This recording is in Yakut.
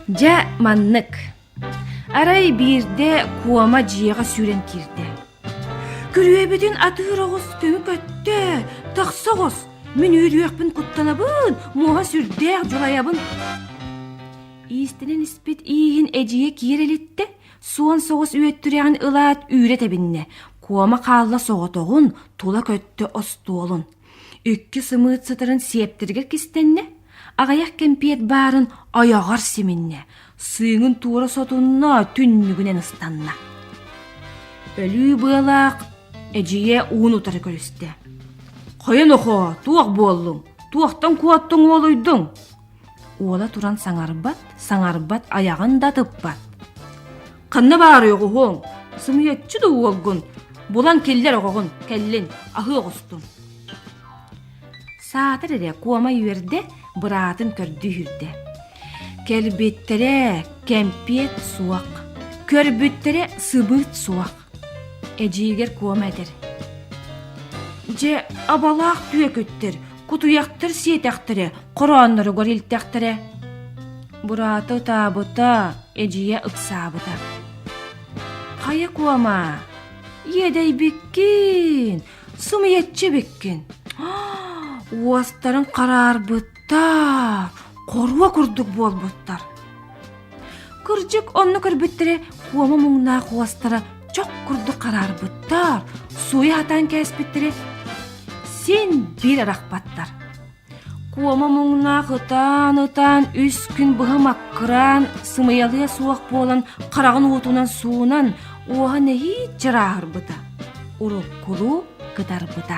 Дьэ, маннык. Арай биирдэ Куома дьиэҕэ сүүрэн киирдэ. Күрүөбүтүн атыыр оҕус көҥү көттө, тахса оҕус, мин үөрүөхпүн куттанабын, муоһа сүрдээх дьулайабын. Иистэнэн испит ииһин эдьиийэ киэр илиттэ, суон соҕус үөттүрэҕин ылаат үүрэ тэбиннэ, Куома хаалла соҕотоҕун, тула көттө остуолун. Икки сымыыт сытарын сиэптэригэр кистэннэ, аҕыйах кэмпиэт баарын ойоҕор симиннэ, сыыҥын туора сотунна, түннүгүнэн ыстанна. Өлүү быалаах эдьиийэ уун утары көрүстэ. «Хайа нохоо, туох буоллуҥ? Туохтан куоттуҥ уолуйдуҥ?» Уола туран саҥарбат, саҥарбат, айаҕын да тыппат. «Ханна баарый оҕуһуоҥ? Сымыйаччы да уолгун! Булан киллэр оҕоҕун, кэллин, аһыы оҕустун!» Саатар эрэ Куома үөрдэ, быраатын көрдүү үһүрдэ. Кэлбиттэрэ кэмпиэт суох, көрбүттэрэ сыбыыт суох. Эдьиийигэр Куома этэр: «Дьэ, абалаах түөкүттэр, кутуйахтар сиэтэхтэрэ, хороонноругар илтэхтэрэ». Быраата ытаабыта, эдьиийэ ыксаабыта. «Хайа, Куома, иэдэйбиккин, сымыйаччы эбиккин. Уостарын хараарбыттар, хоруо курдук буолбуттар. Кырдьык онно көрбүттэрэ куома муҥнаах уостара чох курдук хараарбыттар, сууйа сатаан кээспиттэрэ син биир арахпаттар. Куома муҥнаах ытаан-ытаан үс күн быһа маккыраан, сымыйалыа суох буолан хараҕын уутунан суунан, уоһа нэһииччэ ырааһырбыта, уруккулуу кытарбыта.